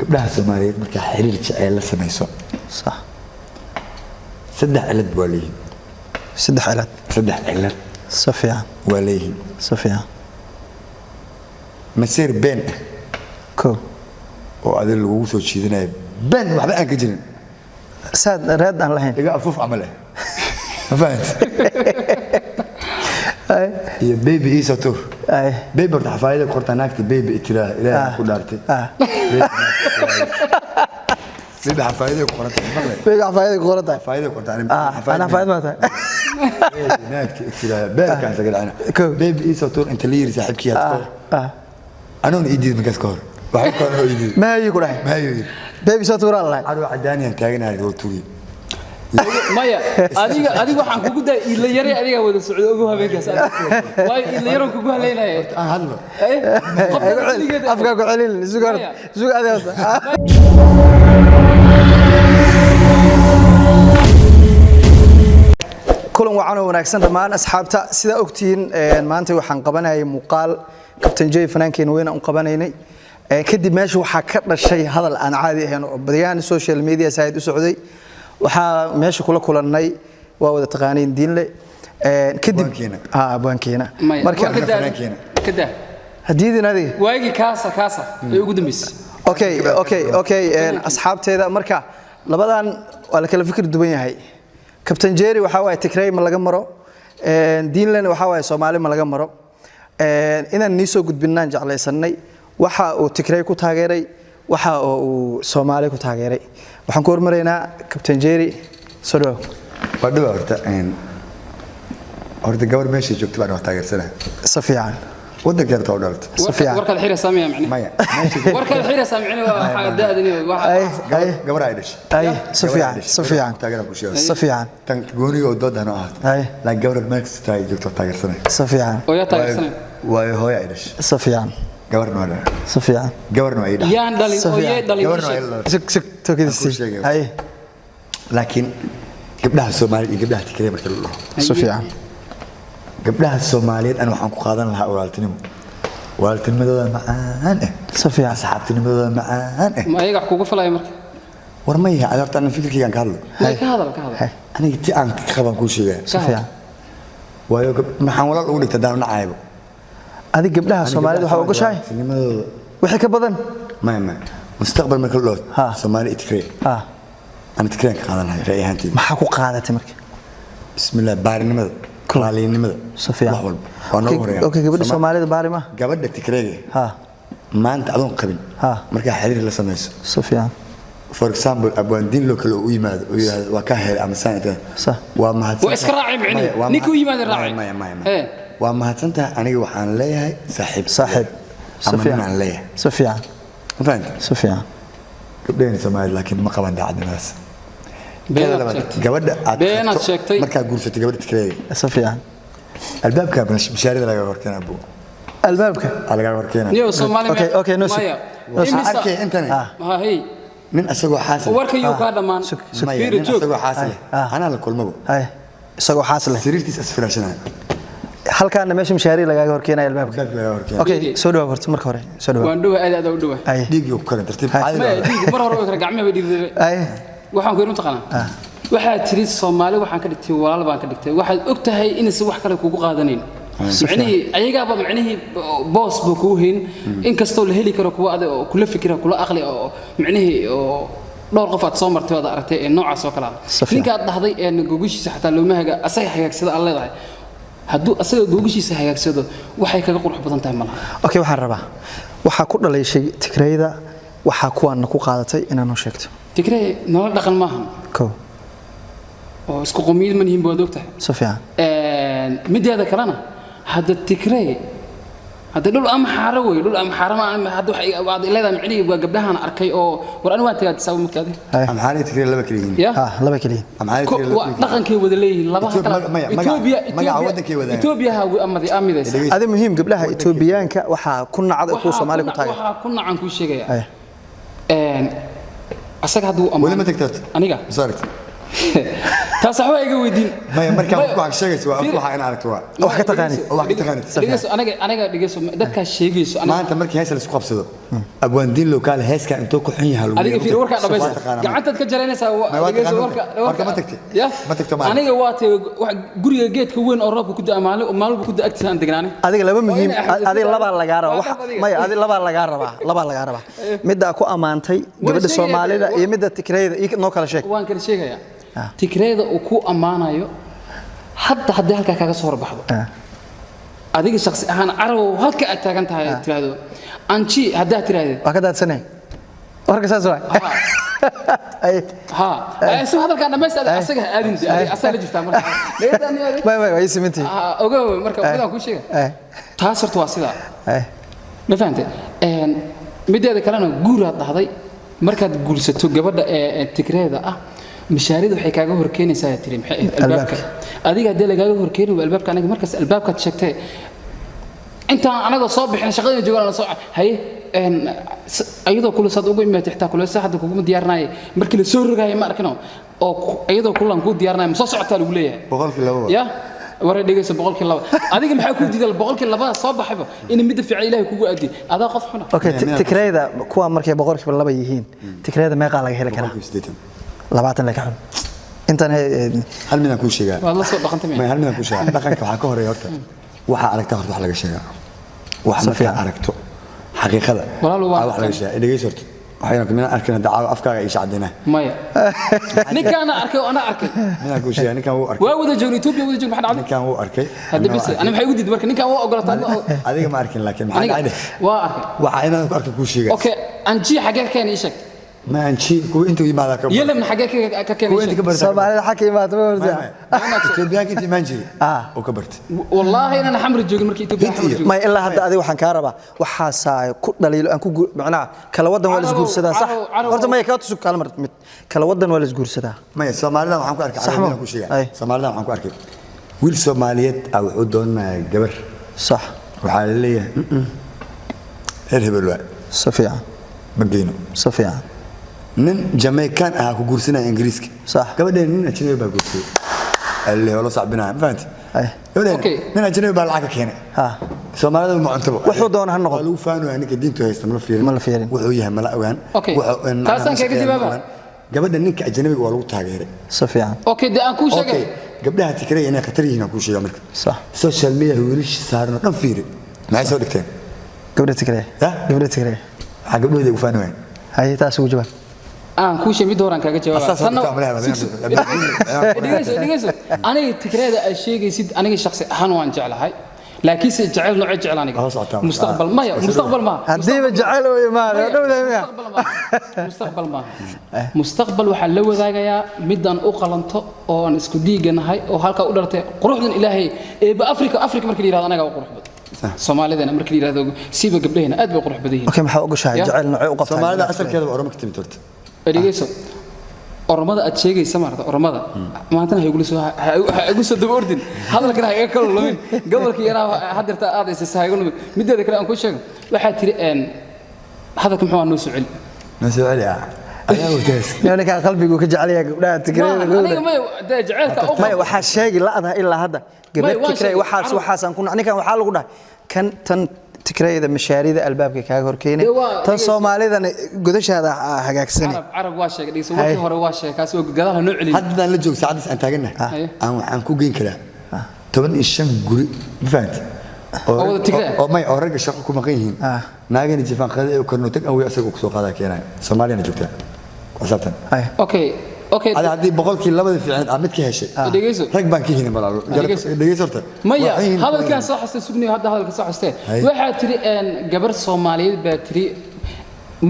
Gabdhaha Soomaaliyeed markaa xiriir jaceyl la samayso, Sax. Saddex cilad waa leeyihiin. Saddex cilad. Saddex cilad. Si fiican. Waa leeyihiin. Si fiican. Maseer been ah Ko. oo adiga lagugu soo jiidinayo, been waxba aan ka jirin. Saad raad aan lahayn. Iga afuuf camal ah, ma fahant? Iyo baby iisa tur. Baby horta xafaayada ku qortaa naagta baby itiraa Ilaahay ku dhaartay. Baby xafaayada ku qoranta maqlay. Baby xafaayada ku qoran tahay. Xafaayada ku qortaa. Ana xafaayad ma tahay. Naagta itiraa beerkaan isaga dhacna. Kow. Baby iisa tur inta la yiri saaxiibkii had ka hor anoon ii diid markaas ka hor waxay ka hor anoo ii diid. Ma hayi ku dhahay? Ma hayo yiri. Baby soo tuuraa lahayd. Carwo cadaaniyaan taaganahay oo tugi. Maya, adiga waxaan kugu daa ila yaray, adiga wada socdo ugu habeenkaas, waayo ila yaroon kugu haleynaya. Aan hadlo. Qofka keligeed. Afkaa ku celin, isugu hor. Maya. Isugu adiga horta. Kulan wacan oo wanaagsan dhammaan asxaabta. Sidaa ogtihiin, maanta waxaan qabanayay muuqaal Captain J, fanaankeen weyn aan u qabanaynay. Kadib meesha waxaa ka dhashay hadal aan caadi ahayn oo badiyaan social media side u socday. Waxaa meesha kula kulannay, waa wada taqaaniin, Diinle. Kadib Abwaankeena. Ha, abwaankeena. Maya. Marka Waa ka daa. Fanaankeena. Ka daa. Hadiidin adiga. Waagii kaasa ee ugu dambeysay. Okay, asxaabteeda, marka labadan waa la kala fikir duwan yahay. Captain Jerry waxa waaye Tigray ma laga maro, Diinlen waxa waaye Soomaali ma laga maro. Inaan nii soo gudbinaan jeclaysanay waxa uu Tigray ku taageeray, waxa uu Soomaali ku taageeray. Waxaan ku hormaraynaa Captain Jerry, soo dhawow. Waa dhiba horta, horta gabar meeshay joogto baan wax taageersanahay. Si fiican. Waddanka yarta u dhalatay. Si fiican. Warkaad xiraysaa miya macne? Maya, meesha Warkaad xiraysaa macne waa waxaa daadani waxa. Ay. Gabar ay dhashay. Ay, si fiican, si fiican. Taageeraan ku sheegay. Si fiican. Tan gooniga oo doodan oo ahaato. Ay. Laakiin gabar meel kasta ay joogto taageersanay. Si fiican. Oo yaa taageersanay? Waayo hooyo ay dhashay. Si fiican. Gabarna waa dhalay. Si fiican. Gabarna waa ii dhashay. Yaan dhalin Si oo fiican. yee dhalin? Gabarna waa ii dhalatay. Sug, sug. Aan kuu Tokidisi. sheegay. Ay. Laakiin gabdhaha Soomaaliyeed iyo gabdhaha Tigray marka la dhaho, Si fiican. gabdhaha Soomaaliyeed ana waxaan ku qaadan lahaa walaaltinimo, walaaltinimadooda macaan eh. Si fiican. Asxaabtinimadooda macaan eh. Ma ayaga wax kugu falaya marka? War ma yahay horta, ana fikirkaygaan ka hadlo. May, ka hadal, ka hadal. Hay. Aniga ti aan ka qabaan kuu sheegaya. Si fiican. Waayo maxaan walaal ugu dhigta daan nacaybo? Adig gabdhaha Soomaalida waxaa ogoshahay walaaltinimadooda. Wixii ka badan. Maya, mustaqbal marka la dhaho Ha. Soomaali iyo Tigray, ana Tigrayaan ka qaadan lahay ra'yi ahaanteyda. Maxaa ku qaadatay marka? Bismillah, baarinimada, raallinimada. Si fiican. Wax walba waa noogu horeeya. Okay, gabadha Soomaalida baari ma Gabadha Tigrayga maanta adoon qabin Ha. markaa xiriir la samayso, Si fiican. for example abwaandiin loo kale u yimaado oo yidhaahdo waa ka helay ama saan inta. Sax. Waa mahadsan. Waa iska raacay micnihi. Maya, waa Ninkii u yimaada raacay. Maya, maya, maya. Eh. Waa mahadsantahay, aniga waxaan leeyahay saaxiib. Saaxiib. Si Ama nin fiican. aan leeyahay. Si fiican. Ma fahamtay? Si fiican. Gabdhaheen Soomaaliyeed laakiin ma qaban daacadnimadaas. Beenaad Kada labaad, sheegtay. gabadha aad Beenaad qabto, sheegtay. markaa guursatay gabadha Tigreega, Si fiican. albaabka mishaarida laga horkeena abu. Albaabka. Aa, laga horkeena. Niyo Soomaali. Okay, no, maya. Waxaa Imisa- arkay intani Ha, hey. nin asagoo xaas leh. Warka yuu kaa dhammaan. Sug, sug. Maya, Fiiri, nin joog. asagoo xaas leh anaa la kulmabo. Hay, isagoo xaas leh. Sariirtiis isfiraashanaya. Halkaana meesha mishaari lagaaga horkeenaya albaabka. Albaabka laga horkeena. Okay, soo dhawaab horta, marka hore soo dhawaab. Waan dhowa, aad aad u dhowa. Ay. Dhiiggii ku karin tartiib caadi Maya, loo. dhiig mar hore way kala gacmaha bay dhiigday. Ay. Waxaan ku yidhi mataqaanaa, waxaad tiri Soomaali waxaan ka dhigtay walaal baan ka dhigtay. Waxaad og tahay inaysan wax kale kugu qaadanayn micnihii ayagaaba, micnihii boos buu kugu hayn, inkastoo la heli karo kuwa adag oo kula fikira, kula aqli, oo micnihii oo dhowr qof aad soo martay oo aad aragtay ee noocaas oo kale ah. Si fiican. Ninka aad dhahday ee gogashiisa xataa looma haga, asaga hagaagsada aad leedahay, hadduu asaga gogashiisa hagaagsado waxay kaga qurux badan tahay malaha. Okay, waxaan rabaa waxaa ku dhalayshay Tigrayda, waxaa kuwaana ku qaadatay inaad noo sheegto. Tigree nolol dhaqan maahan. Kow. Oo isku qomiyad ma nihin baad ogtahay. Si fiican. Mideeda kalena hadda Tigree hadda dhul amxaaro wey, dhul amxaaro ma hadda waxay waad leedahay micnihii waa gabdhahan arkay oo war anigu waan tagaa Addis Ababa mugtaade. Hay. Amxaari Tigray laba kala yihiin. Ya. Ha, laba keliya. Amxaari Tigray laba waa kala yihiin. dhaqankay wada leeyihiin laba. Maya, magaca waddankay wadaagaan. Ethiopia ha amidaysa. Dhegeyso. Adi muhiim, gabdhaha Itoobiyaanka waxaa ku nacday kuwa Soomaali ku taageer. Waxaa ku nacan kuu sheegaya. Hay. Asaga hadduu Weli ma tagtay horta? Aniga. Ma soo aragtay? Taas waxba iga weydiin. Maya, markaan wax sheegayso waa waxa in aragto waa. Wax ka taqaanid. Wax ka taqaanid. Dhegeyso, aniga dhegeyso, dadkaa sheegayso aniga. Maanta markii hees la isku qabsado, abwaan diin lokaal heeska intuu ku xun yahay lagu Adiga fiir, warkaa dhamaysta. Waa taqaanaa. Gacantaad ka jaranaysaa. Ma waa Dhegeyso. taqaanaa Warka marka? Warka ma tagtay? Ya. Ma tagto maalin? Aniga waa tay wax guriga geedka weyn oo roobka ku da'a, maalin maalin ku da'a agtiisa aan degnaanay. Adiga laba muhiim Waa inay adiga labaa lagaa rabaa Waa wax adiga. Maya, adiga labaa lagaa rabaa, labaa lagaa rabaa: midda ku ammaantay gabadha sheegaya- Soomaalida iyo midda Tigrayda, iyo noo kala sheeg. Waan kala sheegayaa. Tigreeda uu ku ammaanayo hadda, haddii halkaa kaaga soo horbaxdo, adiga shakhsi ahaan Carabow, halka aad taagan tahay aad tiraahdo anji, haddaad tiraahdo Waa ka daadsanay warka, saas waay. Ay. Ha, si hadalkaan dhamaysta, asaga ha aadin, adiga asaga la jirtaa marka. May, may, waa ii simintii. Ogow, marka midaan kuu sheega, Ay. taas horta waa sidaa. Ay. Ma fahantay? Mideeda kalena, guuraad dhahday. Markaad guursato gabadha ee Tigreeda ah, mashaariida waxay kaaga horkeenaysaa tiri, maxay ahayd? Albaabka. Adiga haddii lagaaga horkeeni waa albaabka, aniga markaas albaabkaad sheegtay intaan anaga soo bixin, shaqadina joogaan soo haye, ayadoo kula saad ugu imaatay, xitaa kula hadda kuguma diyaarinaye. Markii la soo rogaayo ma arkino oo ayadoo kulan kuu diyaarinayo ma soo socotaa lagu leeyahay. 2%. Ya waray, dhegeyso, 2%. Adiga maxaa kuu diiday 2%-da soo baxayba in midda fiican Ilaahay kugu aadiyo? Adaa qof xuna. Okay, Tigrayda kuwa markay 2% yihiin, Tigrayda meeqaa laga heli karaa? 80%. 20 laga xun intan Hal midaan kuu sheegaa. Waad la soo dhaqantay Maya, miya? hal midaan kuu sheegaa: dhaqanka waxaa ka horeeya horta waxaa aragta, horta wax laga sheegaa wax Si markaa fiican. aragto xaqiiqada Walaalo, waan aa wax laga sheegaa. Dhegeyso horta, waxayna midaan arkin hadda caawa afkaaga ii shacdinaa. Maya, ninkaana arkay oo ana arkay. Midaan kuu sheegaa, ninkan wuu arkay. Waa wada joogna Ethiopia, wada joogna, maxaa dhacday? Ninkan wuu arkay. Hadda Anna bis waa ana maxay ugu diiday marka? Ninkaan waa ogolataa arkay. Adiga ma arkin, laakiin maxaa Aniga dhacay dheh? waa arkay. Waxa inaan ku arkin kuu sheegaa. Okay, anji xagee ka keenay? Ii sheeg. Ma anji kuwa intuu yimaadaa ka Yelemna xagee ka keenay? kuwa Ii inta ka sheeg. barta. Soomaalida xagka imaata ma horta. Etoobiyaanka inta imaan jiray Ah. oo ka bartay. Wallaahi inaan xamri joogin markii Ethiopia Hit xamri iyo- joogin. May, ilaa hadda adiga waxaan kaa rabaa waxaasaa ku dhaliilo aan ku macnaha kala wadan waa la isguursadaa, sax? Carow, carow. Horta maya, kaa tusug kala mar mid kala wadan waa la isguursadaa. Maya, Soomaalida waxaan ku arkay Sax carabiyada ma? ku sheegaa. Ay. Soomaalida waxaan ku arkay wiil Soomaaliyeed ah wuxuu doonanayaa gabar. Sax. Waxaa la leeyahay, "Reer hebel waa." Si fiican. Ma geyno. Si fiican. Nin Jamaican ah ku guursanaya Ingiriiska. Sax. Gabadheen nin ajnabi baa guursaday alle oo la sacbinaya, ma fahanti? Ay. Gabadheen Okay. nin ajnabi baa lacag ka keenay. Ha. Soomaalida ma cuntaba. Wuxuu doono ha noqdo. Waa lagu faanaya ninka diintu haysta, ma la fiirin. Ma la fiirin. Wuxuu yahay mala ogaan. Okay. Wuxuu Taasaan kaga jawaaba. Gabadha ninka ajnabiga waa lagu taageeray. Si fiican. Okay, dee aan kuu sheegay. Okay, gabdhaha Tigray inay khatar yihiin aan kuu sheegaa marka. Sax. Social media wiilasha saaran oo dhan fiiri, maxay soo dhigteen? Gabdha Tigray. Ya? Gabdha Tigray. Waxaa gabdhahooda ugu faani waayeen. Haye, taas ugu jawaab. Aan kuu sheegay, mid horaan kaaga jawaaba. Asaas Tanna- horta malaha, Dhegeyso, dhegeyso, aniga Tigreeda aad sheegaysid, aniga shakhsi ahaan waan jeclahay, laakiinse jecel noocee jecel aniga? Waa socotaa. Mustaqbal maya, mustaqbal maaha. Haddiiba jecel oo imaado dhowdahay miya? Mustaqbal maaha, mustaqbal maaha. Mustaqbal waxaa la wadaagayaa midaan u qalanto oo aan isku dhiiganahay oo halkaa u dhalatay, quruxdan Ilaahay eeba. Afrika, Afrika marka la yidhahdo anagaa u qurux badan. Soomaalidana marka la yidhahdo, siiba gabdhaheena aad bay u qurux badan yihiin. Okay, maxaa ogoshahay? Ya. Jecel noocee u qabtaa? Soomaalida asalkeeda waa Oromo ka timid horta. Dhegeyso, Oromada aad sheegaysa maarata, Oromada maantana ha igula soo ha igu soo daba ordin, hadalkana ha iga kala lumin, gobolka yaraa hadeerta aad haysaysa ha iga lumin. Mideeda kale aan kuu sheego, waxaa tiri hadalka muxuu noo soo celi. Noo soo celi ah ayaa wataas. Ninkaa qalbigu ka jecel yahay gabdhaha Tigrayda. Maahan, Gabdha aniga may dee jaceylka u maya, waxaa sheegi la'daha ilaa hadda gabadh Maya, waan Tigray sheegay. waxaas Carab. Waxaasaan ku ninkan waxaa lagu dhahay kan tan Tigrayda mashaarida albaabka kaaga horkeenay, Dee tan Soomaalidana godashaada hagaagsanay. Carab, Carab, waa sheegay. Dhegeyso, warkii hore waa sheegay, kaasi waa gadaal ha noo celin. Haddaan la joog saacadaas aan taagannahay Haye. aan waxaan ku geyn karaa 15 guri, ma fahanti? Oo wada Tigray ah? Oo may, oo ragga shaqo ku maqan yihiin, Ah. naagana jifaan qada ee karno tag away asagoo ku soo qaadaa keenaya. Soomaaliyana joogtaa ku xisaabtan. Ay. Okay. Ada haddii 2% fiican aad mid ka heshay, Dhegeyso. rag baan ka helin walaalo. Dhegeyso. Dhegeyso horta. Maya, Waa in- hadalkaan soo xastay sugnayo, hadda hadalka soo xastee. Hay. Waxaa tiri gabar Soomaaliyeed baa tiri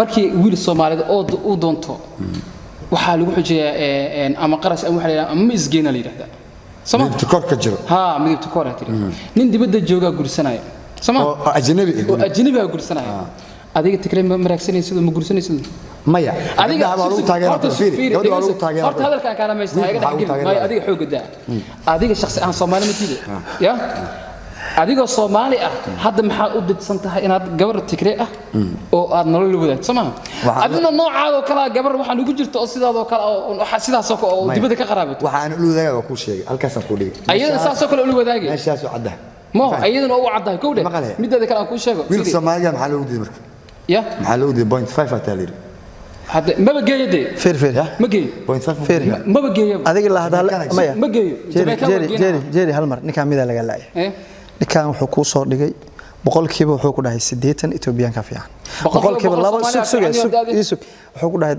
markii wiil Soomaaliyeed oo u doonto waxaa lagu xujeeyaa ama qarash ama waxa la yidhahdaa ama ma isgeena la yidhahdaa. Soma? Midabta kor ka jiro. Ha, midabta kor ayaa tiri. Nin dibadda joogaa gursanaya. Soma? Oo ajnabi ah. Oo ajnabigaa gursanaya. Adiga Tigray ma maraagsanaysid oo ma gursanaysid? Maya, Adiga gabdhaha waa lagu taageeraa. horta Fiiri, fiiri, gabadha waa lagu dhegeyso. taageeraa. Horta hadalkaan kaa dhamaysto, ha iga Wiilka dhex waxaa lagu gelin. Maya, taageeraa. adiga xoogga daa. Adiga shakhsi ahaan Soomaali ma tiide. Ya? Adigoo Soomaali ah hadda maxaad u didsan tahay inaad gabar Tigree ah oo aad nolol la wadaagto, soo maaha? Adina noocaadoo kale ah gabar waxaan ugu jirta oo sidaadoo kale ah oo sidaasoo kale oo dibadda ka qaraabato. Waxaan ula wadaagaa waa kuu sheegay, halkaasaan kuu dhigay. Ayadana saasoo kale ula wadaagay. Meeshaas oo cadda. Mo ayadana waa u caddahay kow dheh. Maqale. Mideeda kale aan kuu sheego. Wiilka Firi. Soomaaliga maxaa loogu diiday marka? Ya. Maxaa loogu diiday? 0.5 ataa la yidhi. Hadde maba geeyo dee. Fiir, fiir. Ya? Ma geeyo. 0.5 ma Fiir. ku diiday? Maba geeyo. Adiga la hadal maya. Ma geeyo. Jerry, Jamaica waa Jerry, geynaa. Jerry, Jerry, hal mar ninkaan midaa laga laayay. Eh? Ninkaan wuxuu kuu soo dhigay 100% wuxuu ku dhahay 80 Etoobiyaanka fiican. Boqolkiiba 100 boqol laba Soomaaliya sug sug fiican iyo sug daadi. ii sug, wuxuu ku dhahay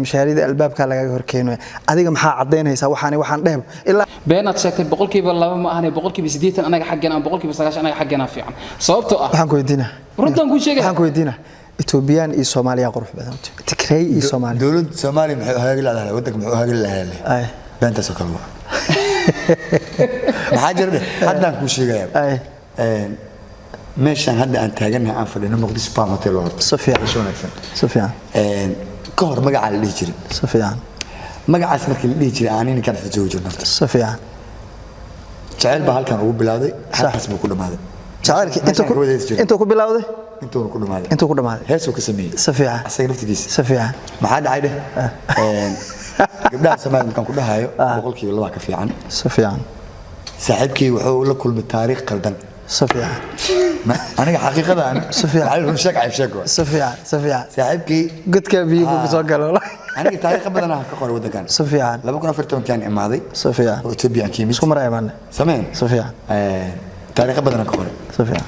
mishaarida albaabka lagaga hor keenayo. Adiga maxaa cadaynaysaa waxaan dhehbo ilaa Beenaad sheegtay. 2% ma ahane, 80% anaga xaggeena ama 90% anaga xaggeena fiican, sababtoo ah Waxaan ku weydiinaa. Runtaan kuu sheegaya. Waxaan ku weydiinaa, Etoobiyaan iyo Soomaaliya qurux badan, Tigray iyo Soomaaliya? Dowladda Soomaaliya maxay u hagaagi lahayd? Waddanka muxuu u hagaagi lahayd? Ay. Beentaas oo kale waa. Maxaa jira dheh? Haddaan kuu sheegayaa. Ay. Meeshaan hadda aan taagannahay, aan fadhino, Muqdisho Palm Hotel waa horta. Si fiican. Meesha wanaagsan. Si fiican. Ka hor magacaa la dhihi jiray. Si fiican. Magacaas markii la dhihi jiray, aan ninkaan isla joogi jirno horta. Si fiican. Jacayl baa halkan ugu bilowday, halkaas buu ku dhammaaday. Jacaylkii intuu Meeshaan ku ka wadays jiray. Intuu ku bilowday. Intuuna ku dhammaaday. Intuu ku dhamaaday. Heesuu ka sameeyey. Si fiican. Asaga naftigiisa. Si fiican. Maxaa dhacay dheh? Gabdhaha Soomaaliya markaan ku dhahayo 2% ka fiican. Si fiican. Saaxiibkii wuxuu la kulmay taariikh qaldan. Si fiican. Aniga xaqiiqada aan Si fiican. waxaa run sheeg, cayb sheeg waay. Si fiican, si fiican. Saaxiibkii Godka biyo buu soo galo. Aniga taariikh badan aan ka qoray waddankan. Si fiican. 2014 imaaday Si fiican. oo Ethiopia aan ka yimid. Isku mar aymaan. Sameen. Si fiican. Taariikh badan aan ka qoray. Si fiican.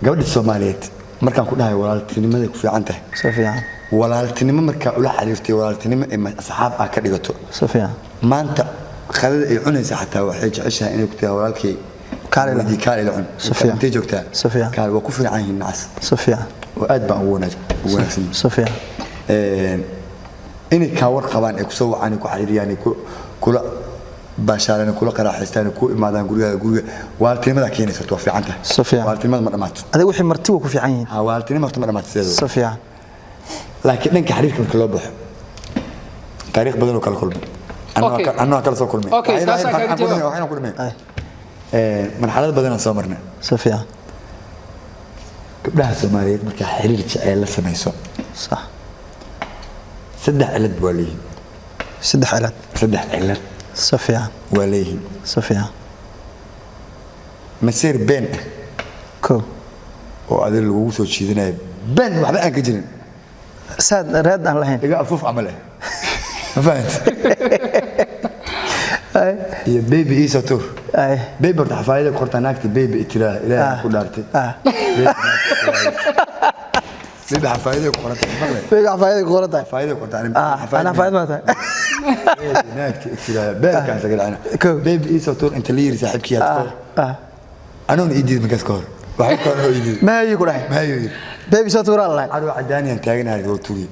Gabadha Soomaaliyeed markaan ku dhahayo walaaltinimaday ku fiican tahay, Si fiican. walaaltinimo markaa ula xiriirtay, walaaltinimo ee asxaab ah ka dhigato, Si fiican. maanta qadada ay cunaysa xataa waxay jeceshahay inay ku tiraa walaalkay Kaali la cun. weydii, kaali la cun. Si fiican. Intee joogtaa? Si fiican. Kaali waa ku fiican yihiin nacas. Si fiican. Oo aad baan ugu wanaagsan yihiin. Si fiican. Inay kaa war qabaan, ay kusoo wacaan, ay ku xiriiriyaan, ay kula baashaalaan, ay kula qaraaxaystaan, ay ku imaadaan gurigaaga, guriga walaaltinimadaa keenaysa horta waa fiican tahay. Si fiican. Walaaltinimada ma dhamaato. Adiga wixii marti waa ku fiican yihiin. Ha, walaaltinima horta ma dhamaato sideedaba. Si fiican. Laakiin dhanka xiriirka marka loo baxo, taariikh badan oo kala kulmay. Okay. Anoo kala soo kulmay. Okay, taasaan kaaga jawaab. Waxayna ku dhimay Ay. Marxalad badan aan soo marnay. Si fiican. Gabdhaha Soomaaliyeed markaa xiriir jecel la samayso, Sax. saddex cilad waa leeyihiin. Saddex cilad. Saddex cilad Si fiican. waa leeyihiin. Si fiican. Maseer been ah Kow. oo adiga lagugu soo jiidinayo, been waxba aan ka jirin, Saad raad aan lahayn. Iga afuuf camal eh, ma fahant? Ay. Iyo baby iisa tuur. Ay. Baby horta xafaayada ku qortaa naagta, baby itiraa Ilaahay ku dhaartay. Baby xafaayada ku qortay, maqlay? Baby xafaayada ku qoran tahay. Xafaayada ku qortay. Ah, ana xafaayad ma tahay. Baby naagta itiraa beerkaan isaga dhacna. Kow. Baby iisa tuur inta la yiri saaxiibkii aad ka hor, anoon ii diid markaas ka hor, waxay ka hor ii diid. Ma hayi ku dhahay. Maxay yiri? Baby soo tuuraa lahay. Cadow cadaaniyaan taaganahay, waa tugi.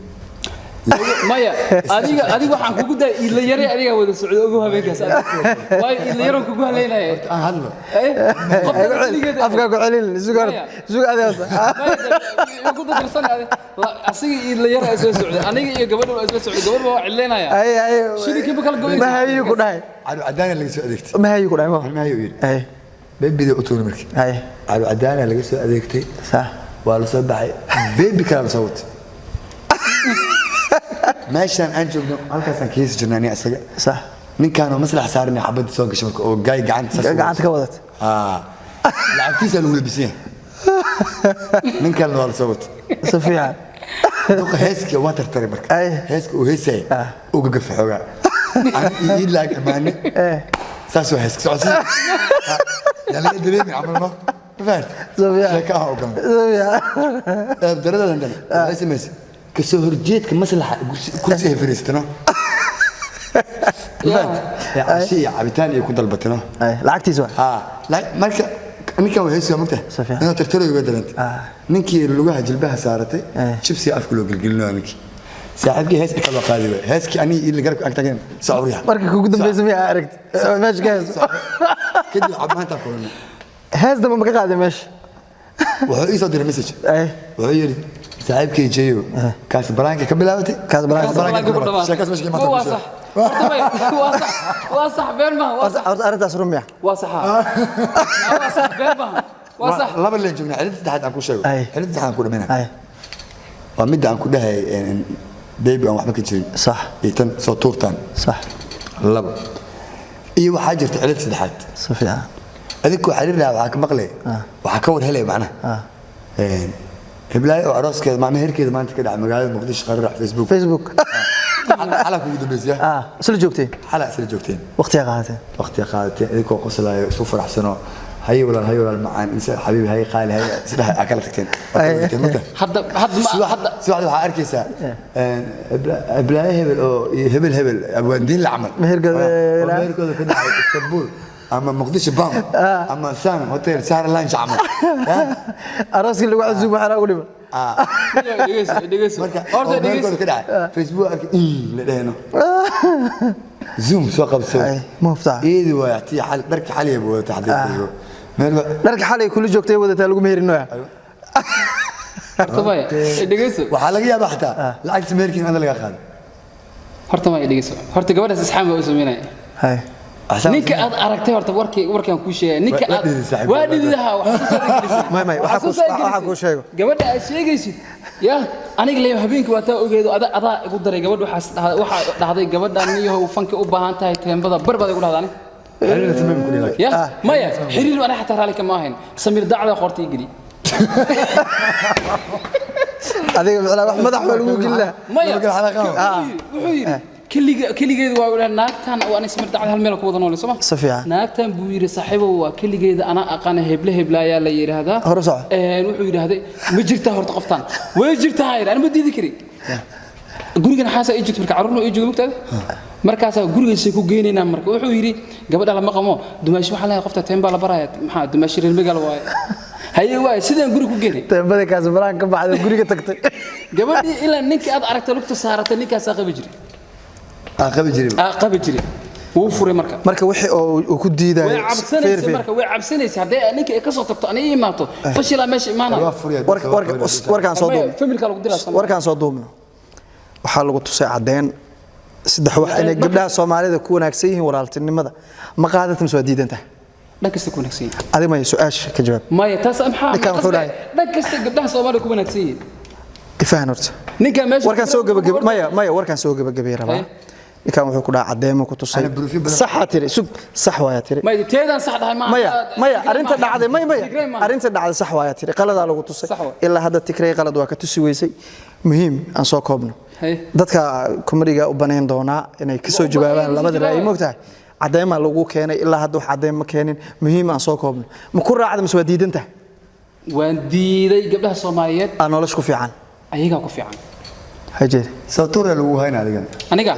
Maya, adiga waxaan kugu daay iila yare, adigaa wada socdo ogow habeenkaas adiga. Waayo iila yaroon kugu haleynaya. Aan hadlo. Eh, qofka keligeed- Afka ku celin, isugu hor. Maya. Isugu adeerta. Maya, ku dadarsan adi. Asiga iila yare ay soo socday, aniga iyo gabadha waa isla socday, gabadha waa cidleynaya. Ay ay. Shilinkiiba kala goynaysa. Ma hayi ku dhahay. Cadow cadaaniya laga soo adeegtay. Ma hayi ku dhahay ma. Maxay yiri? Ay. Baby u tuuray markii. Ay. Cadow cadaaniya laga soo adeegtay. Sax. Waa la soo baxay, baby kala la soo watay. Meeshaan aan joogno halkaasaan ka heesi jirnay aniga isaga. Sax. Ninkaanoo maslax saaranay xabadda soo gashay marka oo gaay gacanta saas ugu Gacanta ka wadat. Ah, lacagtiisa lagu labisan yahay, nin kalena waa la soo watay. Si fiican. Duqa heeska waa tartaray marka. Ay. Heeska uu heesayay Ah. uu gagafa xoogaa, ani iyo ii laag amaane. Eh. Saas waa heeska socodsiin yaa laga dareemi camal, ma fahanti? Si fiican. Sheeko ah oo galnay. Si fiican. Daradadan dhan waxay samaysay kasoo horjeedka maslaxa kursi ay fadhiistano, ma fahanti? Ee casho iyo cabitaan iyo ku dalbatano. Ay, lacagtiisa waa. Ha, marka ninkan waa heesiga mogtahay Si fiican. inuu tartaro uga darantay. Ninkii lugaha jilbaha saaratay, Eh. jibsiga afka loo gelgelinayo ninkii saaxiibkii, hees baa loo qaadi waay heeskii, aniga ii garabka ag tageen socoriya. Markii kugu dambeysay miyaa aragtay? Meesha ka heeso. Kadib maanta kulanay. Hees dambe ma ka qaaday meesha? Wuxuu ii soo diray message. Ay. Wuxuu yidhi Saaxiibkay Jeyo, kaas baraanka ka bilaabatay. Kaas baraanka Kaas baraanka ku dhamaatay. Sheekaas meesha ka imaatay. Waa sax horta, waa sax, waa sax, been maaha, waa sax. Horta arrintaas run miya? Waa sax, waa sax, been maaha, waa sax. Laba leen joognaa, xilli saddexaad aan ku sheego. Ay. Xilli saddexaad aan ku dhamayna. Ay. Waa midda aan ku dhahay baby aan waxba ka jirin. Sax. Iyo tan soo tuurtaan. Sax. Laba. Iyo waxaa jirta xilli saddexaad. Si fiican. Adinkoo xiriir lahaa waxaa ka maqlay. Waxaa ka war helay macnaha. Hiblaayo oo arooskeeda maama herkeeda maanta ka dhacay magaalada Muqdisho, qararax Facebook. Facebook. Xalaa kugu dambeysay. Ah, isla joogteen? Xalaa isla joogteen. Waqtiga qaadateen? Waqti qaadateen idinkoo qoslayo, isu faraxsano, haye walaal, haye walaal macaan, insa xabiibi, haye qaali, haye isdhaha aa kala tagteen. Waa kala tagteen marka. Hadda hadda ma hadda Subaxda waxaa arkaysaa hiblaayo hebel oo iyo hebel hebel abwaandiin la camal. Meherkooda- Oo meherkooda ka dhacay Istanbul ama Muqdisho Bam ama San Hotel Sahara Lounge camal. Arooskii lagu casuumo waxaa ugu dhiman. Dhegeyso, dhegeyso. Marka horta oo meherkooda dhegeyso. Ka dhacay Facebook arkay la dheheno Zoom soo qabso. Ay, ma hubtaa? Iyadii waa tii xal dharka xaliya buu wata xadiidka meel Dharka xalay kula joogtay wadataa lagu meherinoya. Horta maya, dhegeyso. Waxaa laga yaabaa xataa lacagta meherkiin ada laga qaado. Horta maya, dhegeyso, horta gabadhaas isxaan baa u sameynaya. Hay. Ninka aad aragtay, horta warkii warkaan kuu sheegay, ninka Waa aad dhidid saaxiib. Waa dhididaha wax soo gelisay. May, waxaa kuu sheego. Gabadha aad sheegaysid ya aniga leeyahay habeenkii waa taa ogeedo, ada adaa igu daray gabadh, waxaas dhahday, waxaa dhahday gabadha niyahow fanka u baahan tahay teembada bar baad igu dhahdaa Xiriir samee ku dhigaa. Ya maya, xiriir aniga xataa raalli kama ahayn, Samiir dacda qorta ii geli. Adiga micnaa wax madax baa lagu gelin lahaa. Maya. Marka xalaqa. Wuxuu yidhi keliga keligeedu waa uu naagtan oo aniga Samiir dacda hal meel ku wada nool soo ma. Si fiican. Naagtan buu yidhi saaxiibow waa keligeeda, anaa aqaana heble heblaayaa la yidhaahdaa. Hore soco. Wuxuu yidhaahday ma jirtaa horta qoftaan way jirtaa hayr ani ma diidi kari, gurigan xaasaa ii joogto marka carruurna ii joogo mugtaada, markaasaa gurigiisa ku geynaynaa. Marka wuxuu yidhi gabadha lama qamo dumaashi, waxaa leeyahay qofta teen baa la baraya, maxaa dumaashi reer magaal waaye, haye waaye sidaan guri ku geynay. Teembada kaas balaan ka baxday guriga tagtay. Gabadhii ilaa ninkii aad aragtay lugta saaratay ninkaasaa qabi jiray. Aan qabi jiray. Aa qabi jiray, wuu furay marka. Marka wixii oo uu ku diidayo way cabsanaysa marka, way cabsanaysa haddii ninka ay ka soo tagto aniga imaato fashilaa meesha imaanaya. Waa furiya. Warkaan soo duubno. Familka lagu diraa sama. Warkaan soo duubno. Waxaa lagu tusay cadeen saddex wax inay gabdhaha Soomaalida ku wanaagsan yihiin walaaltinimada. Ma qaadata mise waa diidantahay? Dhan kasta ku wanaagsan yihiin. Adiga maya, su-aasha ka jawaab. Maya, taas maxaa Ninkan wuxuu dhahay. Dhan kasta gabdhaha Soomaalida ku wanaagsan yihiin. Ifahan horta. Ninka meesha Warkaan soo gabagabay, maya maya, warkaan soo gabagabay rabaa. Haye. Ninkan wuxuu ku dhahay cadeemo ku tusay. Ana buruufyo badan- Saxaa tiri, sug, sax waayaa tiri. Maya, teedaan sax dhahay maaha. Maya maya, Tigray arrinta maaha. dhacday maya maya. Tigray maaha. Arrinta dhacday sax waayaa tiri, qaladaa lagu tusay. Sax waay. Ilaa hadda Tigray qalad waa ka tusi weysay. Muhiim aan soo koobno. Haye. Dadka kumariga u banayn doonaa inay ka soo Waa u jawaabaan banayn, labada soo ra'yi jawaabaan. moogtahay cadeymaa lagu keenay, ilaa hadda wax cadeyn ma keenin. Muhiim aan soo koobno, ma ku raacda mise waa diidan tahay? Waan diiday gabdhaha Soomaaliyeed. Aa nolosha ku fiican. Ayagaa ku fiican. Hajeer. Soo tuura lagu hayna adigan. Aniga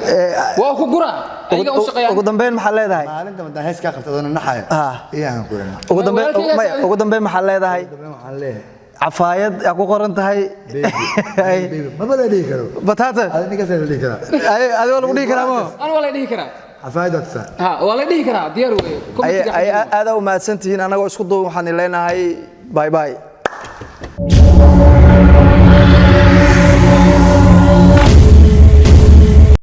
waa ku guraa ayagaa u shaqeeyaan. Ugu dambeyn maxaa leedahay? Maalinta madan hees ka qabta adoona naxaya. Ah. Iyo aan ku rabaa. Ugu dambeyn Walaalkaygaa maya, ugu dambeyn maxaa leedahay? Waxaan leeyahay Cafaayad yaa ku qoran tahay. Baby, baby, maba la dhihi karo. Bataata. Adiga ninkaas la dhihi karaa. Ay, adiga waa lagu dhihi karaa mo. Ana waa la dhihi karaa. Xafaayad waa tusaa. Ha, waa la dhihi karaa, diyaar weeye. Ay ay, aad u mahadsantihiin, anagoo isku duuban waxaan leenahay bye bye.